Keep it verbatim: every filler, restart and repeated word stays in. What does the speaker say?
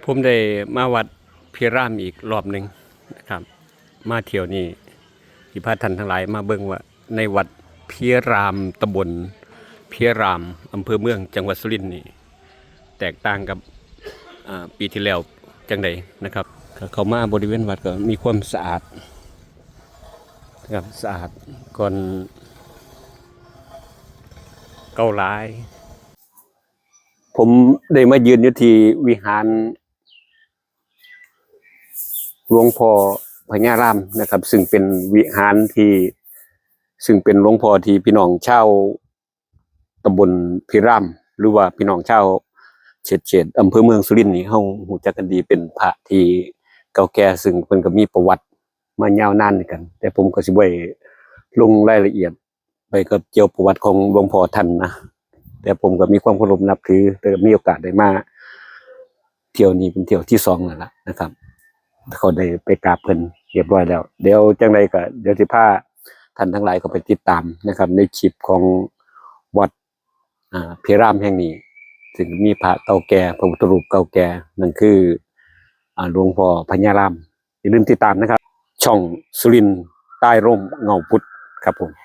ผมได้มาวัดพิรามอีกรอบหนึ่งนะครับ มาเที่ยวนี้ที่พาท่านทั้งหลายมาเบิ่งว่าในวัดพิรามตำบลพิรามอำเภอเมืองจังหวัดสุรินทร์นี่แตกต่างกับอ่าปีที่แล้วจังใดนะครับ ก็เข้ามาบริเวณวัดก็มีความสะอาดนะครับ สะอาดก่อนเก่าหลาย ผมได้มายืนอยู่ที่วิหาร หลวงพ่อพญารามนะครับ ซึ่งเป็นวิหารที่ ซึ่งเป็นหลวงพ่อที่พี่น้องชาวตำบลพิราม หรือว่าพี่น้องชาวเขตเขตอำเภอเมืองสุรินทร์นี่เฮารู้จักกันดี เป็นพระที่เก่าแก่ ซึ่งเพิ่นก็มีประวัติมายาวนานด้วยกัน แต่ผมก็สิบ่ได้ลงรายละเอียดไปกับเกี่ยวประวัติของหลวงพ่อท่านนะ แต่ผมก็มีความเคารพนับถือ แต่มีโอกาสได้มาเที่ยวนี้เป็นเที่ยวที่สองแล้วล่ะนะครับ เขาได้ไปกราบเพิ่นเรียบร้อยแล้ว เดี๋ยวจังใดก็เดี๋ยวสิพาท่านทั้งหลายก็ไปติดตามนะครับ ในคลิปของวัดอ่าพิรามแห่งนี้ ซึ่งมีพระเก่าแก่ พระพุทธรูปเก่าแก่ นั่นคืออ่าหลวงพ่อพญาราม อย่าลืมติดตามนะครับ ช่องสุรินทร์ใต้ร่มเงาพุทธครับผม